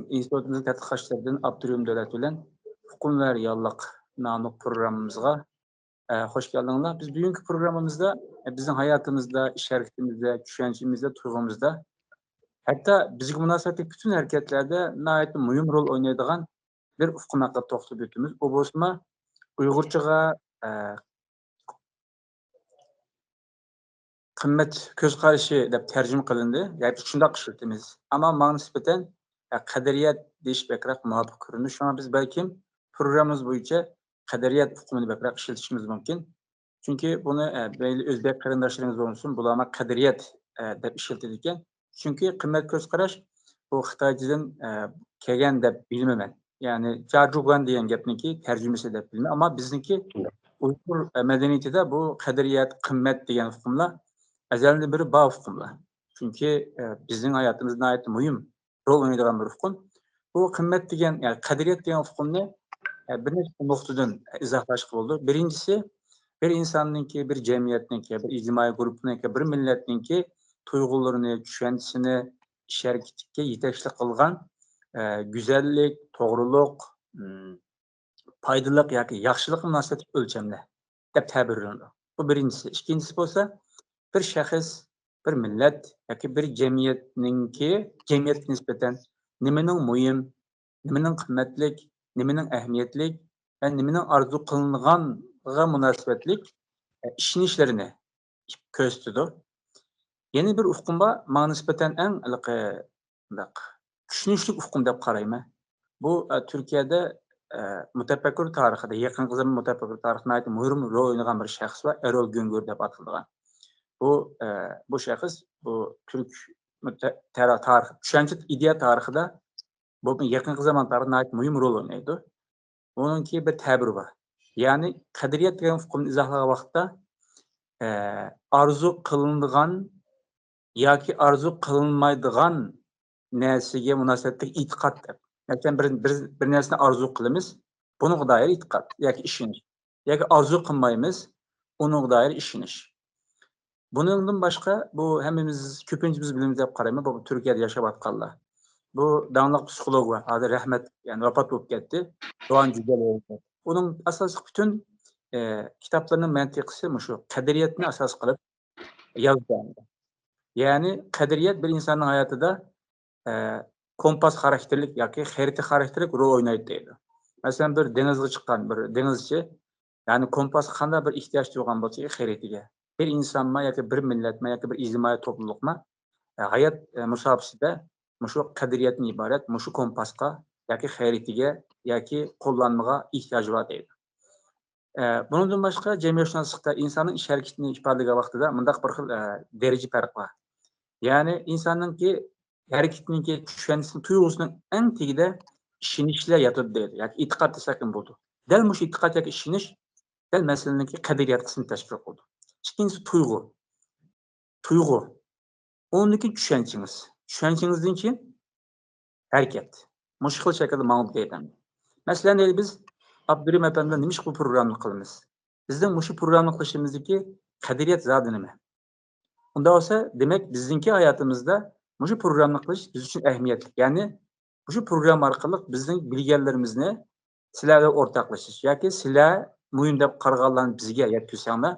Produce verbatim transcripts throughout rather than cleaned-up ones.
ئىنستىتۇتىمىزنىڭ تەتقىقاتچىلىرىدىن ئابدۇرېھىم دۆلەت بىلەن ھوقۇم ۋە رېئاللىق ناملىق پروگراممىمىزغا، ئە، خوش كەلدىڭلار. بىز بۈگۈنكى پروگراممىمىزدا، ئە، بىزنىڭ ھاياتىمىزدا، ئىش ھەرىكىتىمىزدە، چۈشەنچىمىزدە، تۇيغۇمىزدا، ھەتتا بىزگە مۇناسىۋەتلىك پۈتۈن ھەرىكەتلەردە ناھايىتى مۇھىم رول ئوينايدىغان بىر ئۇقۇم ھەققىدە توختىلىپ ئۆتىمىز. ئۇ بولسىمۇ ئۇيغۇرچىغا، ئە، قىممەت كۆز قارىشى دەپ تەرجىمە قىلىندى. ياكى شۇنداق ئىشلىتىمىز. ئەمما ماڭا نىسبەتەن، ئە، قەدرىيەت دېيىش بەكرەك مۇۋاپىق كۆرۈنىدۇ. شۇڭا بىز بەلكىم پروگراممىمىز بويىچە قەدرىيەت ئۇقۇمىنى بەكرەك ئىشلىتىشىمىز مۇمكىن. چۈنكى بۇنى، ئە، مەيلى ئۆزبەك قېرىنداشلىرىڭىز بولسۇن، بۇلارمۇ قەدرىيەت، ئە، دەپ ئىشلىتىدىكەن. چۈنكى قىممەت كۆز قاراش بۇ خىتايچىدىن، ئە، كەلگەن دەپ بىلىمەن. يەنى جاجۇگۇەن دېگەن گەپنىڭكى تەرجىمىسى دەپ بىلىمەن. ئەمما بىزنىڭكى ئۇيغۇر، ئە، مەدەنىيىتىدە بۇ قەدرىيەت، قىممەت دېگەن ئۇقۇملار ئەزەلدىن بېرى بار ئۇقۇملار. چۈنكى، ئە، بىزنىڭ ھاياتىمىزدا ناھايىتى مۇھىم رول ئوينايدىغان بىر ئۇقۇم. بۇ قىممەت دېگەن، يەنى قەدرىيەت دېگەن ئۇقۇمنى، ئە، بىر نەچچە نۇقتىدىن ئىزاھلاشقا بولىدۇ. بىرىنچىسى، بىر ئىنساننىڭكى، بىر جەمئىيەتنىڭكى، بىر ئىجتىمائىي گۇرۇپپىنىڭكى، بىر مىللەتنىڭكى تۇيغۇلىرىنى، چۈشەنچىسىنى، ئىش ھەرىكىتىگە يېتەكچىلىك قىلغان، ئە، گۈزەللىك، توغرىلىق، ئىم، پايدىلىق ياكى ياخشىلىققا مۇناسىۋەتلىك ئۆلچەملەر دەپ تەبىرلىنىدۇ. بۇ بىرىنچىسى. ئىككىنچىسى بولسا، بىر شەخس، بىر مىللەت ياكى بىر جەمئىيەتنىڭكى، جەمئىيەتكە نىسبەتەن نېمىنىڭ مۇھىم، نېمىنىڭ قىممەتلىك، نېمىنىڭ ئەھمىيەتلىك ۋە نېمىنىڭ ئارزۇ قىلىنغانلىقىغا مۇناسىۋەتلىك، ئە، ئىشىنىشلىرىنى كۆرسىتىدۇ. يەنە بىر ئۇقۇم بار، ماڭا نىسبەتەن ئەڭ ھېلىقى، مۇنداق، چۈشىنىشلىك ئۇقۇم دەپ قارايمەن. بۇ، ئە، تۈركىيەدە، ئە، مۇتەپەككۇر تارىخىدا، يېقىنقى زامان مۇتەپەككۇر تارىخىدا ناھايىتى مۇھىم رول ئوينىغان بىر شەخس بار، ئېرول گۈنگۈر دەپ ئاتىلىدىغان. بۇ، ئە، بۇ شەخس بۇ تۈرك مۇتە-، تەرا-، تارىخ، چۈشەنچە ئىدىيە تارىخىدا بۇ يېقىنقى زامان تارىخىدا ناھايىتى مۇھىم رول ئوينايدۇ. ئۇنىڭكى بىر تەبىرى بار. يەنى قەدرىيەت دېگەن ئۇقۇمنى ئىزاھلىغان ۋاقىتتا، ئە، ئارزۇ قىلىنىدىغان ياكى ئارزۇ قىلىنمايدىغان نەرسىگە مۇناسىۋەتلىك ئېتىقاد دەپ. مەسىلەن، بىر، بىر، بىر نەرسىنى ئارزۇ قىلىمىز، بۇنىڭغا دائىر ئېتىقاد ياكى ئىشىنىش. ياكى ئارزۇ قىلمايمىز، ئۇنىڭغا دائىر ئىشىنىش. بۇنىڭدىن باشقا، بۇ ھەممىمىز، كۆپىنچىمىز بىلىمىز دەپ قارايمەن، بۇ تۈركىيەدە ياشاۋاتقانلار. بۇ داڭلىق پسىخولوگ بار، ھازىر رەھمەت، يەنى ۋاپات بولۇپ كەتتى. دوئان جۈگەل. ئۇنىڭ ئاساسلىق پۈتۈن، ئە، كىتابلىرىنىڭ مەنتىقىسى مۇشۇ، قەدرىيەتنى ئاساس قىلىپ يازغان. يەنى قەدرىيەت بىر ئىنساننىڭ ھاياتىدا، ئە، كومپاس خاراكتېرلىك ياكى خەرىتە خاراكتېرلىك رول ئوينايدۇ دەيدۇ. مەسىلەن، بىر دېڭىزغا چىققان بىر دېڭىزچى، يەنى كومپاسقا قانداق بىر ئېھتىياج تۇيغان بولسا، خەرىتىگە، بىر ئىنسانما ياكى بىر مىللەتما ياكى بىر ئىجتىمائىي توپلۇلۇقما، ئە، ھايات، ئە، مۇساپىسىدە مۇشۇ قەدرىيەتتىن ئىبارەت مۇشۇ كومپاسقا ياكى خەرىتىگە ياكى قوللانمىغا ئېھتىياجى بار دەيدۇ. ئە، بۇنىڭدىن باشقا، جەمئىيەتشۇناسلىقتا ئىنساننىڭ ئىش ھەرىكىتىنى ئىپادىلىگەن ۋاقتىدا مۇنداق بىر خىل، ئە، دەرىجە پەرق بار. يەنى ئىنساننىڭكى ھەرىكىتىنىڭكى چۈشەنچىسىنىڭ، تۇيغۇسىنىڭ ئەڭ تېگىدە ئىشىنىشلەر ياتىدۇ دەيدۇ. ياكى ئېتىقاد دېسەكمۇ بولىدۇ. دەل مۇشۇ ئېتىقاد ياكى ئىشىنىش دەل مەسىلىنىڭكى قەدرىيەت قىسمىنى تەشكىل قىلىدۇ. ئىككىنچىسى تۇيغۇ. تۇيغۇ. ئۇنىڭدىن كېيىن چۈشەنچىڭىز. چۈشەنچىڭىزدىن كېيىن ھەرىكەت. مۇشۇ خىل شەكىلدە ماڭىدۇ دەيدۇ. مەسىلەن، دەيلى، بىز ئابدۇرېھىم ئەپەندى بىلەن نېمىشقا بۇ پروگراممىنى قىلىمىز؟ بىزنىڭ مۇشۇ پروگراممىنى قىلىشىمىزدىكى قەدرىيەت زادى نېمە؟ ئۇنداق بولسا، دېمەك، بىزنىڭكى ھاياتىمىزدا مۇشۇ پروگراممىنى قىلىش بىز ئۈچۈن ئەھمىيەتلىك. يەنى مۇشۇ پروگرامما ئارقىلىق بىزنىڭ بىلگەنلىرىمىزنى سىلەر بىلەن ئورتاقلىشىش ياكى سىلەر مۇھىم دەپ قارىغانلارنى بىزگە يەتكۈزسەڭلار،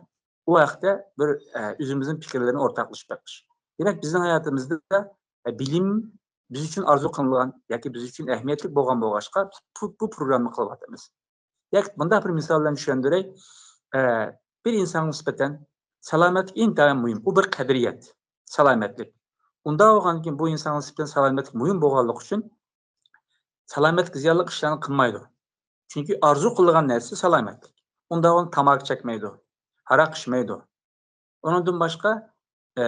ئۇ ھەقتە بىر، ئە، ئۆزىمىزنىڭ پىكىرلىرىنى ئورتاقلىشىپ بېقىش. دېمەك، بىزنىڭ ھاياتىمىزدا، ئە، بىلىم بىز ئۈچۈن ئارزۇ قىلىنىدىغان ياكى بىز ئۈچۈن ئەھمىيەتلىك بولغان بولغاچقا، بۇ، بۇ پروگراممىنى قىلىۋاتىمىز. ياكى مۇنداق بىر مىسال بىلەن چۈشەندۈرەي. ئە، بىر ئىنسانغا نىسبەتەن سالامەتلىك ئىنتايىن مۇھىم. ئۇ بىر قەدرىيەت، سالامەتلىك. ئۇنداق بولغاندىن كېيىن بۇ ئىنسانغا نىسبەتەن سالامەتلىك مۇھىم بولغانلىقى ئۈچۈن سالامەتلىككە زىيانلىق ئىشلارنى قىلمايدۇ. چۈنكى ئارزۇ قىلىدىغان نەرسىسى سالامەتلىك. ئۇنداق بولغاندا تاماكا چەكمەيدۇ، ھاراق ئىچمەيدۇ. ئۇنىڭدىن باشقا، ئە،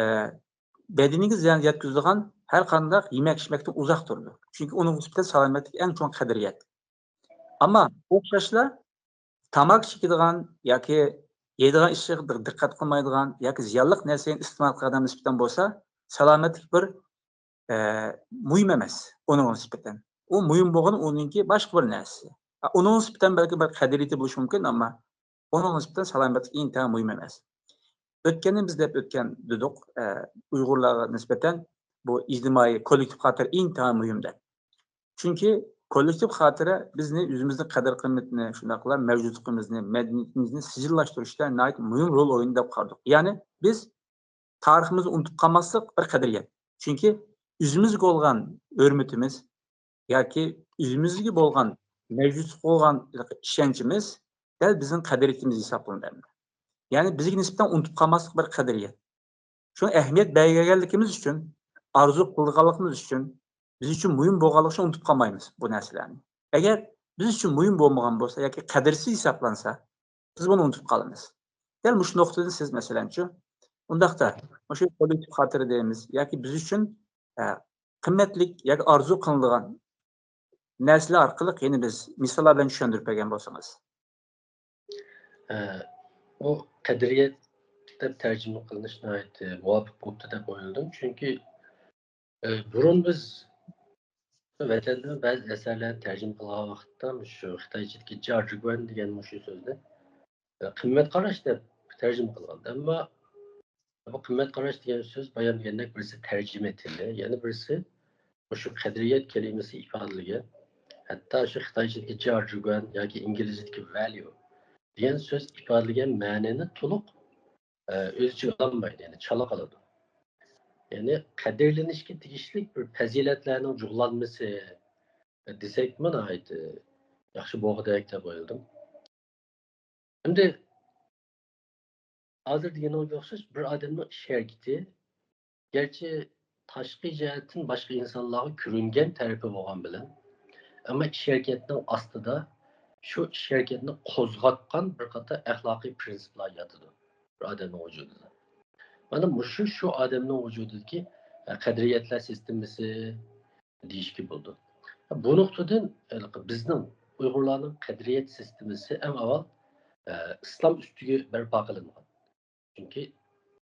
بەدىنىگە زىيان يەتكۈزىدىغان ھەر قانداق يېمەك-ئىچمەكتىن ئۇزاق تۇرىدۇ. چۈنكى ئۇنىڭغا نىسبەتەن سالامەتلىك ئەڭ چوڭ قەدرىيەت. ئەمما ئوخشاشلا تاماكا چېكىدىغان ياكى يەيدىغان ئىشىغا دىق-، دىققەت قىلمايدىغان ياكى زىيانلىق نەرسىنى ئىستېمال قىلغان ئادەمگە نىسبەتەن بولسا، سالامەتلىك بىر، ئە، مۇھىم ئەمەس ئۇنىڭغا نىسبەتەن. ئۇ مۇھىم بولغىنى ئۇنىڭكى باشقا بىر نەرسىسى. ئۇنىڭغا نىسبەتەن بەلكى بىر قەدرىيىتى بولۇشى مۇمكىن، ئەمما ئۇنىڭغا نىسبەتەن سالامەتلىك ئىنتايىن مۇھىم ئەمەس. ئۆتكەندە بىز دەپ ئۆتكەن دېدۇق، ئە، ئۇيغۇرلارغا نىسبەتەن بۇ ئىجتىمائىي، كوللېكتىپ خاتىرە ئىنتايىن مۇھىم دەپ. چۈنكى كوللېكتىپ خاتىرە بىزنى ئۆزىمىزنىڭ قەدىر-قىممىتىنى، شۇنداقلا مەۋجۇتلۇقىمىزنى، مەدەنىيىتىمىزنى سىجىللاشتۇرۇشتا ناھايىتى مۇھىم رول ئوينىدى دەپ قارىدۇق. يەنى بىز تارىخىمىزنى ئۇنتۇپ قالماسلىق بىر قەدرىيەت. چۈنكى ئۆزىمىزگە بولغان ھۆرمىتىمىز ياكى ئۆزىمىزگە بولغان، مەۋجۇتلۇققا بولغان ئىشەنچىمىز دەل بىزنىڭ قەدرىيىتىمىز ھېسابلىنىدۇ ئەمدى. يەنى بىزگە نىسبەتەن ئۇنتۇپ قالماسلىق بىر قەدرىيەت. شۇڭا ئەھمىيەت بەرگەنلىكىمىز ئۈچۈن، ئارزۇ قىلغانلىقىمىز ئۈچۈن، بىز ئۈچۈن مۇھىم بولغانلىقى ئۈچۈن ئۇنتۇپ قالمايمىز بۇ نەرسىلەرنى. ئەگەر بىز ئۈچۈن مۇھىم بولمىغان بولسا ياكى قەدىرسىز ھېسابلانسا، بىز بۇنى ئۇنتۇپ قالىمىز. دەل مۇشۇ نۇقتىدىن سىز، مەسىلەنچۇ، ئۇنداقتا مۇشۇ كوللېكتىپ خاتىرە دەيمىز ياكى بىز ئۈچۈن، ئە، قىممەتلىك ياكى ئارزۇ قىلىنىدىغان نەرسىلەر ئارقىلىق يەنە بىز مىساللار بىلەن چۈشەندۈرۈپ بەرگەن بولسىڭىز. ئە، ئۇ قەدرىيەت دەپ تەرجىمە قىلىنىش ناھايىتى مۇۋاپىق بوپتۇ دەپ ئويلىدىم. چۈنكى، ئە، بۇرۇن بىز ۋەتەندە بەزى ئەسەرلەرنى تەرجىمە قىلغان ۋاقىتتا مۇشۇ خىتايچىدىكى جياجۈگۈەن دېگەن مۇشۇ سۆزنى، ئە، قىممەت قاراش دەپ تەرجىمە قىلغان. ئەمما بۇ قىممەت قاراش دېگەن سۆز بايام دېگەندەك بىرسى تەرجىمە تىلى، يەنە بىرسى مۇشۇ قەدرىيەت كەلىمىسى ئىپادىلىگەن، ھەتتا شۇ خىتايچىدىكى جياجۈگۈەن ياكى ئىنگلىزچىدىكى ۋەليۇ دېگەن سۆز ئىپادىلىگەن مەنىنى تولۇق، ئە، ئۆز ئىچىگە ئالالمايدۇ، يەنى چالا قالىدۇ. يەنى قەدىرلىنىشكە تېگىشلىك بىر پەزىلەتلەرنىڭ جۇغلانمىسى دېسەكمۇ ناھايىتى ياخشى بولغۇدەك دەپ ئويلىدىم. ئەمدى ھازىر دېگىنىڭىزگە ئوخشاش بىر ئادەمنىڭ ئىش ھەرىكىتى گەرچە تاشقى جەھەتتىن باشقا ئىنسانلارغا كۆرۈنگەن تەرىپى بولغان بىلەن، ئەمما ئىش ھەرىكەتنىڭ ئاستىدا شۇ ئىش ھەرىكەتنى قوزغاتقان بىر قاتار ئەخلاقىي پرىنسىپلار ياتىدۇ بىر ئادەمنىڭ ۋۇجۇدىدا. مانا مۇشۇ شۇ ئادەمنىڭ ۋۇجۇدىدىكى، ئە، قەدرىيەتلەر سىستېمىسى دېيىشكە بولىدۇ. بۇ نۇقتىدىن، ھېلىقى بىزنىڭ ئۇيغۇرلارنىڭ قەدرىيەت سىستېمىسى ئەڭ ئاۋۋال، ئە، ئىسلام ئۈستىگە بەرپا قىلىنغان. چۈنكى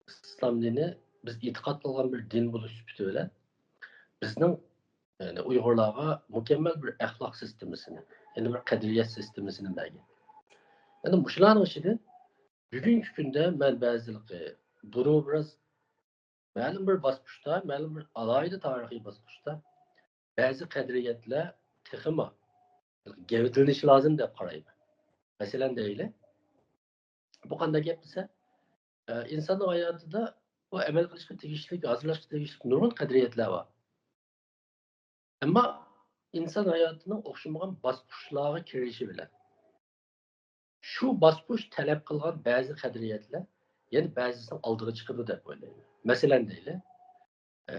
ئىسلام دىنى بىز ئېتىقاد قىلغان بىر دىن بولۇش سۈپىتى بىلەن بىزنىڭ، يەنى ئۇيغۇرلارغا مۇكەممەل بىر ئەخلاق سىستېمىسىنى، يەنى بىر قەدرىيەت سىستېمىسىنى بەرگەن. يەنى مۇشۇلارنىڭ ئىچىدىن بۈگۈنكى كۈندە مەن بەزىلىكى بۇنىمۇ بىراز مەلۇم بىر باسقۇچتا، مەلۇم بىر ئالاھىدە تارىخىي باسقۇچتا بەزى قەدرىيەتلەر تېخىمۇ گەۋدىلىنىشى لازىم دەپ قارايمەن. مەسىلەن دەيلى، بۇ قانداق گەپ دېسە، ئە، ئىنساننىڭ ھاياتىدا بۇ ئەمەل قىلىشقا تېگىشلىك، ھازىرلاشقا تېگىشلىك نۇرغۇن قەدرىيەتلەر بار. ئەمما ئىنسان ھاياتىنىڭ ئوخشىمىغان باسقۇچلارغا كىرىشى بىلەن شۇ باسقۇچ تەلەپ قىلغان بەزى قەدرىيەتلەر يەنە بەزىسىنىڭ ئالدىغا چىقىدۇ دەپ ئويلايمەن. مەسىلەن دەيلى، ئە،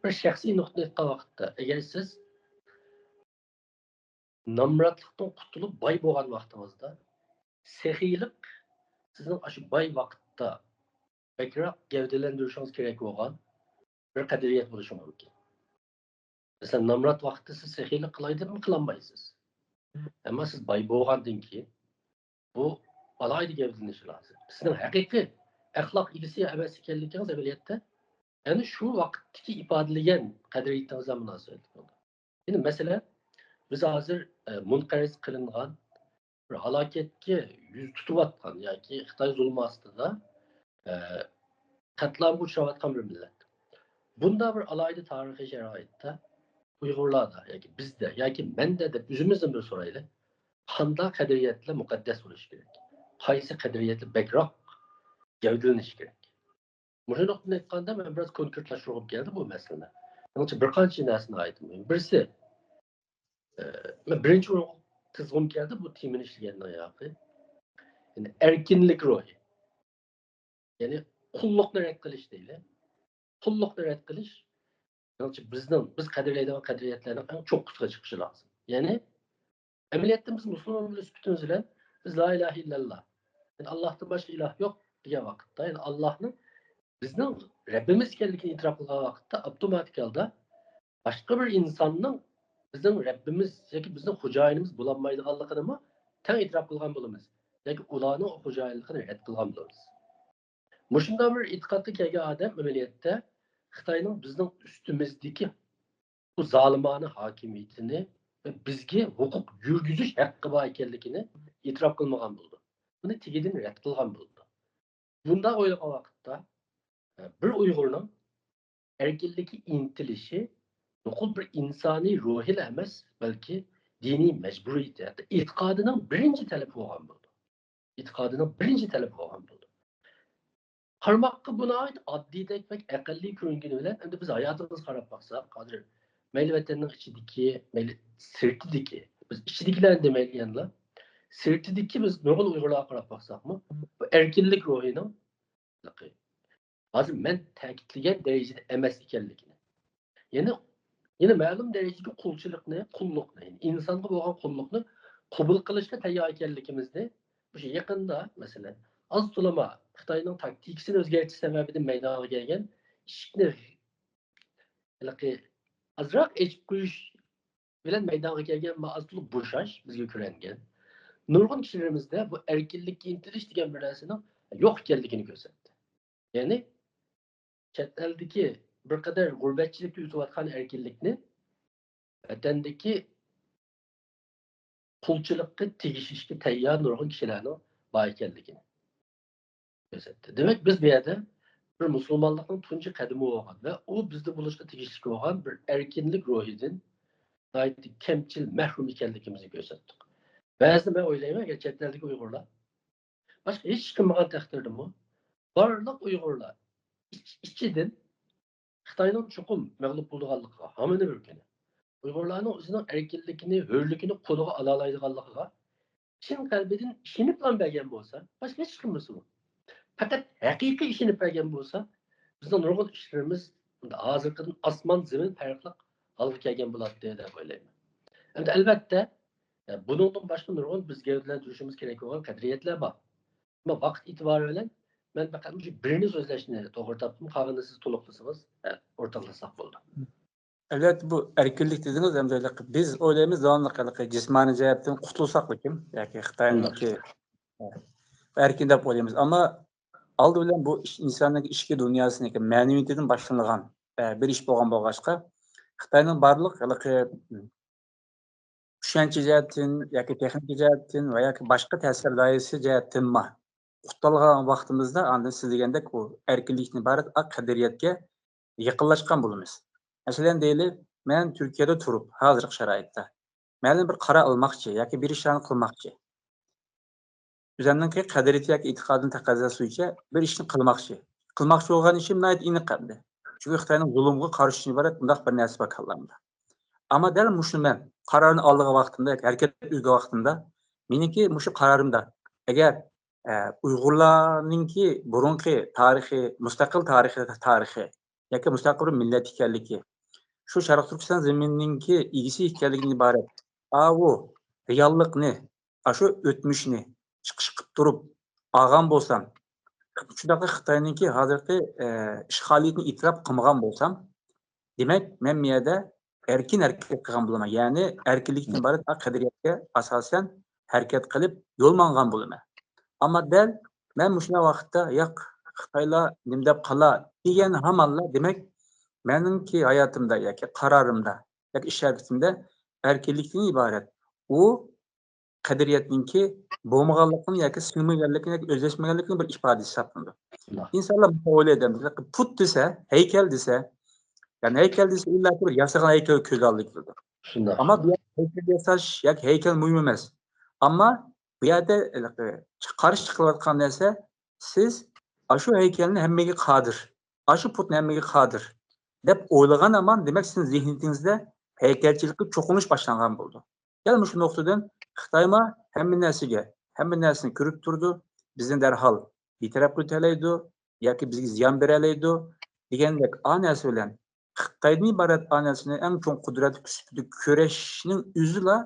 بىر شەخسىي نۇقتىدىن ئېيتقان ۋاقىتتا، ئەگەر سىز نامراتلىقتىن قۇتۇلۇپ باي بولغان ۋاقتىڭىزدا، سېخىيلىق سىزنىڭ ئاشۇ باي ۋاقىتتا بەكرەك گەۋدىلەندۈرۈشىڭىز كېرەك بولغان بىر قەدرىيەت بولۇشى مۇمكىن. مەسىلەن، نامرات ۋاقىتتا سىز سېخىيلىق قىلاي دەپمۇ قىلالمايسىز. ئەمما سىز باي بولغاندىن كېيىن بۇ ئالاھىدە گەۋدىلىنىشى لازىم. سىزنىڭ ھەقىقىي ئەخلاق ئىگىسى ئەمەس ئىكەنلىكىڭىز ئەمەلىيەتتە ئەنە شۇ ۋاقىتتىكى ئىپادىلىگەن قەدرىيىتىڭىز بىلەن مۇناسىۋەتلىك بولىدۇ. يەنى مەسىلەن، بىز ھازىر، ئە، مۇنقەرز قىلىنغان، بىر ھالاكەتكە يۈز تۇتۇۋاتقان ياكى خىتاي زۇلمى ئاستىدا، ئە، قەتلىئامغا ئۇچراۋاتقان بىر مىللەت. بۇنداق بىر ئالاھىدە تارىخىي شارائىتتا ئۇيغۇرلاردا ياكى بىزدە ياكى مەندە دەپ ئۆزىمىزدىن بىر سورايلى، قانداق قەدرىيەتلەر مۇقەددەس بولۇشى كېرەك؟ قايسى قەدرىيەتلەر بەكرەك گەۋدىلىنىشى كېرەك؟ مۇشۇ نۇقتىدىن ئېيتقاندا، مەن بىراز كونكرېتلاشتۇرغۇم كەلدى بۇ مەسىلىنى. مېنىڭچە بىر قانچە نەرسە ناھايىتى مۇھىم. بىرسى، ئە، مەن بىرىنچى ئورۇنغا تىزغۇم كەلدى بۇ تېمىنى ئىشلىگەندىن ياقى. يەنى ئەركىنلىك روھى. يەنى قۇللۇقنى رەت قىلىش دەيلى. قۇللۇقنى رەت قىلىش، مېنىڭچە بىزنىڭ، بىز قەدىرلەيدىغان قەدرىيەتلەرنىڭ ئەڭ چوڭقىسىغا چىقىشى لازىم. يەنى ئەمەلىيەتتە بىز مۇسۇلمان بولۇش سۈپىتىمىز بىلەن بىز لا ئىلاھە ئىللاللا، يەنى ئاللاھتىن باشقا ئىلاھ يوق دېگەن ۋاقىتتا، يەنى ئاللاھنىڭ بىزنىڭ رەببىمىز ئىكەنلىكىنى ئېتىراپ قىلغان ۋاقىتتا، ئاپتوماتىك ھالدا باشقا بىر ئىنساننىڭ بىزنىڭ رەببىمىز ياكى بىزنىڭ خوجايىنىمىز بولالمايدىغانلىقىنىمۇ تەڭ ئېتىراپ قىلغان بولىمىز ياكى ئۇلارنىڭ خوجايىنلىقىنى رەت قىلغان بولىمىز. مۇشۇنداق بىر ئېتىقادقا كەلگەن ئادەم ئەمەلىيەتتە خىتاينىڭ بىزنىڭ ئۈستىمىزدىكى بۇ زالىمانە ھاكىمىيىتىنى ۋە بىزگە ھوقۇق يۈرگۈزۈش ھەققى بار ئىكەنلىكىنى ئېتىراپ قىلمىغان بولىدۇ. بۇنى تېگىدىن رەت قىلغان بولىدۇ. بۇنداق ئويلىغان ۋاقىتتا، بىر ئۇيغۇرنىڭ ئەركىنلىككە ئىنتىلىشى نوقۇل بىر ئىنسانىي روھىلا ئەمەس، بەلكى دىنىي مەجبۇرىيىتى، ھەتتا ئېتىقادىنىڭ بىرىنچى تەلىپى بولغان بولىدۇ. ئېتىقادىنىڭ بىرىنچى تەلىپى بولغان بولىدۇ. قارىماققا بۇ ناھايىتى ئاددىيدەك، بەك ئەقەللىي كۆرۈنگىنى بىلەن، ئەمدى بىز ھاياتىمىزغا قاراپ باقساق، ھازىر مەيلى ۋەتەننىڭ ئىچىدىكى، مەيلى سىرتىدىكى، بىز ئىچىدىكىلەرنى دېمەيلى يەنىلا، سىرتىدىكى بىز نۇرغۇن ئۇيغۇرلارغا قاراپ باقساقمۇ، بۇ ئەركىنلىك روھىنىڭ ھازىر مەن تەكىتلىگەن دەرىجىدە ئەمەس ئىكەنلىكىنى، يەنە، يەنە مەلۇم دەرىجىدىكى قۇلچىلىقنى، قۇللۇقنى، يەنى ئىنسانغا بولغان قۇللۇقنى قوبۇل قىلىشقا تەييار ئىكەنلىكىمىزنى مۇشۇ يېقىندا، مەسىلەن، ئاز تولا خىتاينىڭ تاكتىكىسىنى ئۆزگەرتىش سەۋەبىدىن مەيدانغا كەلگەن ئىشىكنى ھېلىقى ئازراق ئېچىپ قويۇش بىلەن مەيدانغا كەلگەن ما ئاز تولا بوشاش بىزگە كۆرۈنگەن. نۇرغۇن كىشىلىرىمىزدە بۇ ئەركىنلىككە ئىنتىلىش دېگەن بىر نەرسىنىڭ يوق ئىكەنلىكىنى كۆرسەتتى. يەنى چەت ئەلدىكى بىر قەدەر غۇربەتچىلىكتە ئۆتۈۋاتقان ئەركىنلىكنى ۋەتەندىكى قۇلچىلىققا تېگىشىشكە تەييار نۇرغۇن كىشىلەرنىڭ بار ئىكەنلىكىنى كۆرسەتتى. دېمەك، بىز بۇ يەردە بىر مۇسۇلمانلىقنىڭ تۇنجى قەدىمى بولغان ۋە ئۇ بىزدە بولۇشقا تېگىشلىك بولغان بىر ئەركىنلىك روھىدىن ناھايىتى كەمچىل، مەھرۇم ئىكەنلىكىمىزنى كۆرسەتتۇق. بەزىدە مەن ئويلايمەن، ئەگەر چەت ئەلدىكى ئۇيغۇرلار باشقا ھېچ كىم بولمىغان تەقدىردىمۇ، بارلىق ئۇيغۇرلار ئىچ-، ئىچىدىن خىتاينىڭ چوقۇم مەغلۇپ بولىدىغانلىقىغا، ھامان بىر كۈنى ئۇيغۇرلارنىڭ ئۆزىنىڭ ئەركىنلىكىنى، ھۆرلۈكىنى قولىغا ئالالايدىغانلىقىغا چىن قەلبىدىن ئىشىنىپلا بەرگەن بولسا، باشقا ھېچ كىم بولسىمۇ، پەقەت ھەقىقىي ئىشىنىپ بەرگەن بولسا، بىزنىڭ نۇرغۇن ئىشلىرىمىز ھازىرقىدىن ئاسمان زېمىن پەرقلىق ھالغا كەلگەن بولاتتى دەپ ئويلايمەن. ئەمدى ئەلۋەتتە، بۇنىڭدىن باشقا نۇرغۇن بىز گەۋدىلەندۈرۈشىمىز كېرەك بولغان قەدرىيەتلەر بار. ئەمما ۋاقىت ئېتىبارى بىلەن مەن پەقەت مۇشۇ بىرىنى سۆزلەشنى توغرا تاپتىم، قالغىنىنى سىز تولۇقلىسىڭىز، ئە، ئورتاقلاشساق بولىدۇ. ئەلۋەتتە، بۇ ئەركىنلىك دېدىڭىز، ئەمدى بىز ئويلايمىز، داۋاملىق ھېلىقى جىسمانىي جەھەتتىن قۇتۇلساقلىكىن ياكى خىتاينىڭكى ئەركىن دەپ ئويلايمىز. ئەمما ئالدى بىلەن بۇ ئىش، ئىنساننىڭ ئىچكى دۇنياسىنىڭكى مەنىۋىيىتىدىن باشلانغان، ئە، بىر ئىش بولغان بولغاچقا، خىتاينىڭ بارلىق ھېلىقى چۈشەنچە جەھەتتىن ياكى تېخنىكا جەھەتتىن ۋە ياكى باشقا تەسىر دائىرىسى جەھەتتىنمۇ قۇتۇلغان ۋاقتىمىزدا، ئاندىن سىز دېگەندەك ئۇ ئەركىنلىكتىن ئىبارەت ئاق قەدرىيەتكە يېقىنلاشقان بولىمىز. مەسىلەن، دەيلى، مەن تۈركىيەدە تۇرۇپ، ھازىرقى شارائىتتا مەلۇم بىر قارار ئالماقچى ياكى بىر ئىشلارنى قىلماقچى. ئۆزۈمنىڭكى قەدرىيىتى ياكى ئېتىقادىم تەقەززاسى بويىچە بىر ئىشنى قىلماقچى. قىلماقچى بولغان ئىشىم ناھايىتى ئېنىق ئەمدى. چۈنكى خىتاينىڭ زۇلۇمغا قارشى ئىبارەت مۇنداق بىر نەرسە بار كاللامدا. ئەمما دەل مۇشۇنى مەن قارارنى ئالىدىغان ۋاقتىمدا ياكى ھەرىكەت ئۆتكۈزىدىغان ۋاقتىمدا مېنىڭكى مۇشۇ قارارىمدا ئەگەر، ئە، ئۇيغۇرلارنىڭكى بۇرۇنقى تارىخى، مۇستەقىل تارىخى، تارىخى ياكى مۇستەقىل بىر مىللەت ئىكەنلىكى، شۇ شەرقىي تۈركىستان زېمىنىنىڭكى ئىگىسى ئىكەنلىكىدىن ئىبارەت ئاۋۇ رېئاللىقنى، ئاشۇ ئۆتمۈشنى چىقىش قىلىپ تۇرۇپ ئالغان بولسام، شۇنداقلا خىتاينىڭكى ھازىرقى، ئە، ئىشغالىيىتىنى ئېتىراپ قىلمىغان بولسام، دېمەك، مەن بۇ يەردە ئەركىن ھەرىكەت قىلغان بولىمەن. يەنى ئەركىنلىكتىن ئىبارەت ئاق قەدرىيەتكە ئاساسەن ھەرىكەت قىلىپ يول ماڭغان بولىمەن. ئەمما دەل مەن مۇشۇنداق ۋاقىتتا، ياق، خىتايلار نېمە دەپ قالار دېگەن ھامانلا، دېمەك، مېنىڭكى ھاياتىمدا ياكى قارارىمدا ياكى ئىش ھەرىكىتىمدە ئەركىنلىكتىن ئىبارەت ئۇ قەدرىيەتنىڭكى بولمىغانلىقىنى ياكى سىڭمىگەنلىكىنى ياكى ئۆزلەشمىگەنلىكىنىڭ بىر ئىپادىسى ھېسابلىنىدۇ. شۇنداق. ئىنسانلار مۇشۇنداق ئويلايدۇ، پۇت دېسە، ھەيكەل دېسە، يەنى ھەيكەل دېسە ئىللا بىر ياسىغان ھەيكەل كۆز ئالدىغا كېلىدۇ. شۇنداق. ئەمما بۇ يەردە ھەيكەل ياساش ياكى ھەيكەل مۇھىم ئەمەس. ئەمما بۇ يەردە ھېلىقى قارشى چىقىلىۋاتقان نەرسە، سىز ئاشۇ ھەيكەلنى ھەممىگە قادىر، ئاشۇ پۇتنى ھەممىگە قادىر دەپ ئويلىغان ھامان، دېمەك، سىزنىڭ زېھنىيىتىڭىزدە ھەيكەلچىلىككە چوقۇنۇش باشلانغان بولىدۇ. دەل مۇشۇ نۇقتىدىن خىتايمۇ ھەممە نەرسىگە، ھەممە نەرسىنى كۆرۈپ تۇرىدۇ، بىزنى دەرھال بىتەرەپ قىلىۋېتەلەيدۇ ياكى بىزگە زىيان بېرەلەيدۇ دېگەندەك ئا نەرسە بىلەن خىتايدىن ئىبارەت ئا نەرسىنى ئەڭ چوڭ قۇدرەت كۈچى سۈپىتىدە كۆرۈشنىڭ ئۆزىلا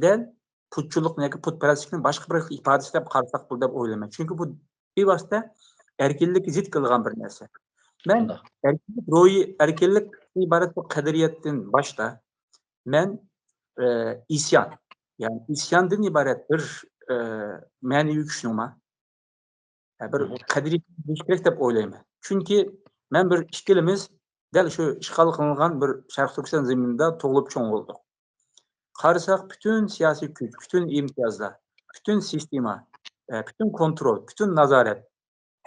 دەل پۇتچىلىقنى ياكى پۇتپەرەسلىكنىڭ باشقا بىر ئىپادىسى دەپ قارىساق بولىدۇ دەپ ئويلايمەن. چۈنكى بۇ بىۋاسىتە ئەركىنلىككە زىت كېلىدىغان بىر نەرسە. مەن شۇنداق. ئەركىنلىك روھى، ئەركىنلىكتىن ئىبارەت بۇ قەدرىيەتتىن باشتا مەن، ئە، ئىسيان، يەنى ئىسياندىن ئىبارەت بىر، ئە، مەنىۋى كۈچنىڭمۇ بىر قەدرىيىتى بولۇشى كېرەك دەپ ئويلايمەن. چۈنكى مەن بىر ئىككىلىمىز دەل شۇ ئىشغال قىلىنغان بىر شەرقىي تۈركىستان زېمىنىدا تۇغۇلۇپ چوڭ بولدۇق. قارىساق، پۈتۈن سىياسىي كۈچ، پۈتۈن ئىمتىيازلار، پۈتۈن سىستېما، ئە، پۈتۈن كونترول، پۈتۈن نازارەت،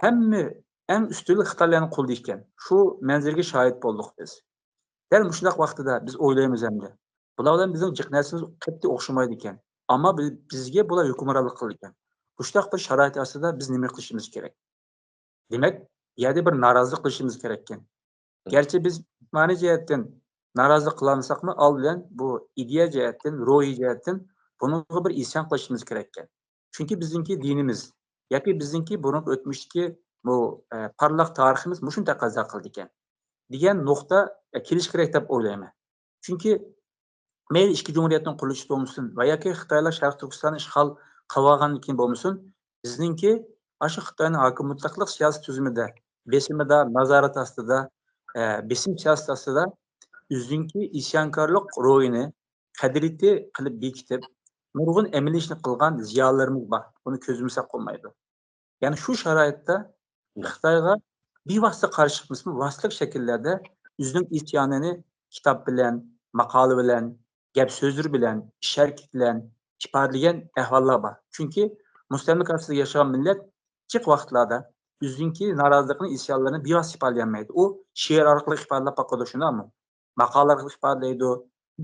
ھەممە ئەڭ ئۈستۈنلۈك خىتايلارنىڭ قولىدا ئىكەن. شۇ مەنزىرىگە شاھىت بولدۇق بىز. دەل مۇشۇنداق ۋاقتىدا بىز ئويلايمىز ئەمدى، بۇلار بىلەن بىزنىڭ جىق نەرسىمىز قەتئىي ئوخشىمايدىكەن. ئەمما بىز، بىزگە بۇلار ھۆكۈمرانلىق قىلىدىكەن. مۇشۇنداق بىر شارائىت ئاستىدا بىز نېمە قىلىشىمىز كېرەك؟ دېمەك، بۇ يەردە بىر نارازىلىق قىلىشىمىز كېرەككەن. گەرچە بىز جىسمانىي جەھەتتىن نارازىلىق قىلالمىساقمۇ، ئالدى بىلەن بۇ ئىدىيە جەھەتتىن، روھىي جەھەتتىن بۇنىڭغا بىر ئىسيان قىلىشىمىز كېرەككەن. چۈنكى بىزنىڭكى دىنىمىز ياكى بىزنىڭكى بۇرۇنقى ئۆتمۈشتىكى بۇ، ئە، پارلاق تارىخىمىز مۇشۇنى تەقەززا قىلىدىكەن، دېگەن نۇقتا، ئە، كېلىشى كېرەك دەپ ئويلايمەن. چۈنكى مەيلى ئىككى جۇمھۇرىيەتنىڭ قۇرۇلۇشى بولمىسۇن ۋە ياكى خىتايلار شەرقىي تۈركىستاننى ئىشغال قىلىۋالغاندىن كېيىن بولمىسۇن، بىزنىڭكى ئاشۇ خىتاينىڭ ھاكىم مۇتلەقلىق سىياسىي تۈزۈمىدە، بېسىمىدا، نازارەت ئاستىدا، ئە، بېسىم سىياسىتى ئاستىدا ئۆزىنىڭكى ئىسيانكارلىق روھىنى، قەدرىيىتى قىلىپ بېكىتىپ، نۇرغۇن ئەمەلىي ئىشنى قىلغان زىيالىيلىرىمىز بار. بۇنى كۆزلىمىسەك بولمايدۇ. يەنى شۇ شارائىتتا خىتايغا بىۋاسىتە قارشى چىقمىسىمۇ، ۋاسىتىلىك شەكىللەردە ئۆزىنىڭ ئىسيانىنى كىتاب بىلەن، ماقالە بىلەن، گەپ سۆزلىرى بىلەن، ئىش ھەرىكىتى بىلەن ئىپادىلىگەن ئەھۋاللار بار. چۈنكى مۇستەملىكە ئاستىدا ياشىغان مىللەت جىق ۋاقىتلاردا ئۆزىنىڭكى نارازىلىقىنى، ئىسيانلىرىنى بىۋاسىتە ئىپادىلىيەلمەيدۇ. ئۇ شېئىر ئارقىلىق ئىپادىلەپ باقىدۇ، شۇنداقمۇ؟ ماقالە ئارقىلىق ئىپادىلەيدۇ،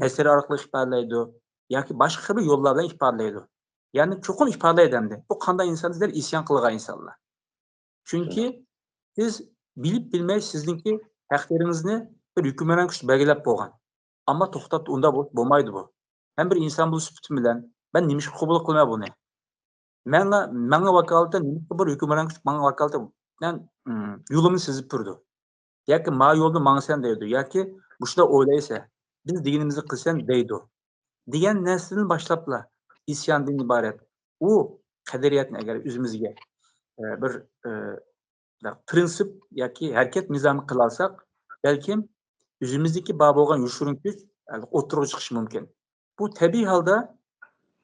نەسر ئارقىلىق ئىپادىلەيدۇ ياكى باشقا خىل بىر يوللار بىلەن ئىپادىلەيدۇ. يەنى چوقۇم ئىپادىلەيدۇ ئەمدى. بۇ قانداق ئىنسان دېسىلەر، ئىسيان قىلغان ئىنسانلار. چۈنكى سىز بىلىپ بىلمەي سىزنىڭكى ھەقلىرىڭىزنى بىر ھۆكۈمران كۈچ بەلگىلەپ بولغان. ئەمما توختاتتى، ئۇنداق بول-، بولمايدۇ بۇ. مەن بىر ئىنسان بولۇش سۈپىتىم بىلەن مەن نېمىشقا قوبۇل قىلىمەن بۇنى؟ ماڭا، ماڭا ۋاكالىتەن نېمىشقا بىر ھۆكۈمران كۈچ ماڭا ۋاكالىتەن مەن، ئىم، يولۇمنى سىزىپ تۇرىدۇ؟ ياكى ما يولدا ماڭىسەن دەيدۇ، ياكى مۇشۇنداق ئويلايسەن، بىز دېگىنىمىزنى قىلىسەن دەيدۇ، دېگەن نەرسىدىن باشلاپلا ئىسياندىن ئىبارەت. ئۇ قەدرىيەتنى ئەگەر ئۆزىمىزگە، ئە، بىر، ئە، پىرىنسىپ ياكى ھەرىكەت نىزامى قىلالىساق، بەلكىم ئۆزىمىزدىكى بار بولغان يوشۇرۇن كۈچ، ئە، ئوتتۇرىغا چىقىشى مۇمكىن. بۇ تەبىئىي ھالدا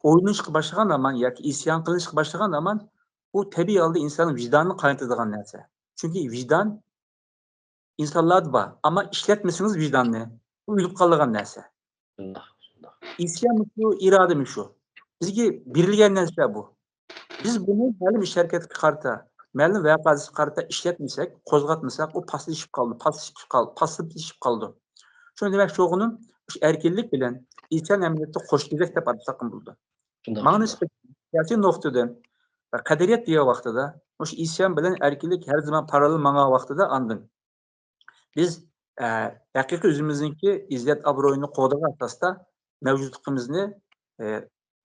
ئويلىنىشقا باشلىغان ھامان ياكى ئىسيان قىلىشقا باشلىغان ھامان، بۇ تەبىئىي ھالدا ئىنساننىڭ ۋىجدانىنى قاينىتىدىغان نەرسە. چۈنكى ۋىجدان ئىنسانلاردا بار، ئەمما ئىشلەتمىسىڭىز ۋىجداننى، ئۇ ئۆلۈپ قالىدىغان نەرسە. شۇنداق، شۇنداق. ئىسيانمۇ شۇ، ئىرادىمۇ شۇ. بىزگە بېرىلگەن نەرسە بۇ. بىز بۇنى مەلۇم ئىش ھەرىكەتكە قارىتا، مەلۇم ۋەقەسىگە قارىتا ئىشلەتمىسەك، قوزغاتمىساق، ئۇ پاسسىۋلىشىپ قالىدۇ، پاسسىۋلىشىپ قال-، پاسسىۋلىشىپ قالىدۇ. شۇنى دېمەكچى بولغىنىم، مۇشۇ ئەركىنلىك بىلەن ئىسيان ئەمەلىيەتتە قوش كېزەك دەپ ئاتىساقمۇ بولىدۇ. شۇنداق، ماڭا شۇنداق. نىسبەتەن سىياسىي نۇقتىدىن قەدرىيەت دېگەن ۋاقتىدا، مۇشۇ ئىسيان بىلەن ئەركىنلىك ھەر زامان پاراللېل ماڭغان ۋاقتىدا ئاندىن بىز، ئە، ھەقىقىي ئۆزىمىزنىڭكى ئىززەت-ئابرۇيىنى قوغدىغان ئاساستا مەۋجۇتلۇقىمىزنى، ئە،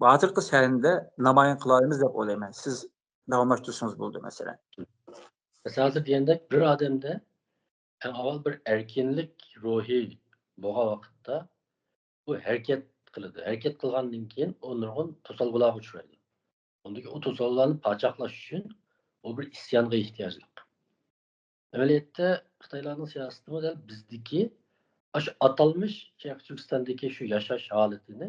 ھازىرقى سەھنىدە نامايان قىلالايمىز دەپ ئويلايمەن. سىز داۋاملاشتۇرسىڭىز بولدى، مەسىلەن. مەسىلەن، ھازىر دېگەندەك، بىر ئادەمدە ئەڭ ئاۋۋال بىر ئەركىنلىك روھى بولغان ۋاقىتتا، ئۇ ھەرىكەت قىلىدۇ. ھەرىكەت قىلغاندىن كېيىن، ئۇ نۇرغۇن توسالغۇلارغا ئۇچرايدۇ. ئۇندىكى ئۇ توسالغۇلارنى پاچاقلاش ئۈچۈن، ئۇ بىر ئىسيانغا ئېھتىياجلىق. ئەمەلىيەتتە، خىتايلارنىڭ سىياسىتىمۇ دەل بىزدىكى ئاشۇ ئاتالمىش شەرقىي تۈركىستاندىكى شۇ ياشاش ھالىتىنى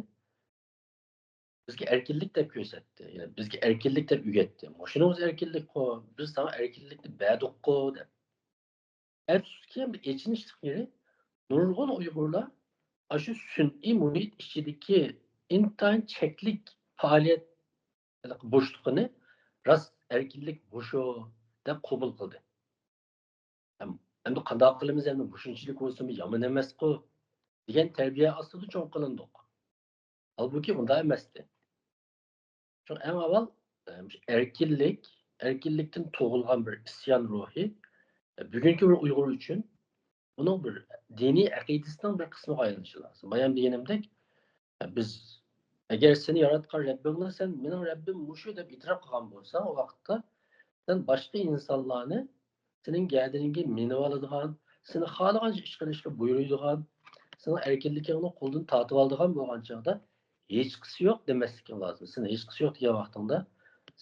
بىزگە ئەركىنلىك دەپ كۆرسەتتى. يەنى بىزگە ئەركىنلىك دەپ ئۆگەتتى. مۇشۇنىڭ ئۆزى ئەركىنلىكقۇ، بىز ساڭا ئەركىنلىكنى بەردۇققۇ دەپ. ئەپسۇسكى، ھەم ئېچىنىشلىق يېرى، نۇرغۇن ئۇيغۇرلار ئاشۇ سۈنئىي مۇھىت ئىچىدىكى ئىنتايىن چەكلىك پائالىيەت بوشلۇقىنى راست ئەركىنلىك مۇشۇ دەپ قوبۇل قىلدى. ھەم، ئەمدى قانداق قىلىمىز، ئەمدى مۇشۇنچىلىك بولسىمۇ يامان ئەمەسقۇ، دېگەن تەربىيە ئاستىدا چوڭ قىلىندۇق. ھالبۇكى، ئۇنداق ئەمەستى. شۇڭا ئەڭ ئاۋۋال، ئە، مۇشۇ ئەركىنلىك، ئەركىنلىكتىن تۇغۇلغان بىر ئىسيان روھى، ئە، بۈگۈنكى بىر ئۇيغۇر ئۈچۈن ئۇنىڭ بىر دىنىي ئەقىدىسىنىڭ بىر قىسمىغا ئايلىنىشى لازىم. بايام دېگىنىمدەك، بىز، ئەگەر سېنى ياراتقان رەببىڭلا سەن مېنىڭ رەببىم مۇشۇ دەپ ئېتىراپ قىلغان بولساڭ، ئۇ ۋاقىتتا سەن باشقا ئىنسانلارنى سېنىڭ گەدىنىڭگە مىنىۋالىدىغان، سېنى خالىغانچە ئىش قىلىشقا بۇيرۇيدىغان، سېنىڭ ئەركىنلىكىڭنى قولدىن تارتىۋالىدىغان بولغان چاغدا، ھېچقىسى يوق دېمەسلىكىڭ لازىم. سېنى ھېچقىسى يوق دېگەن ۋاقتىڭدا،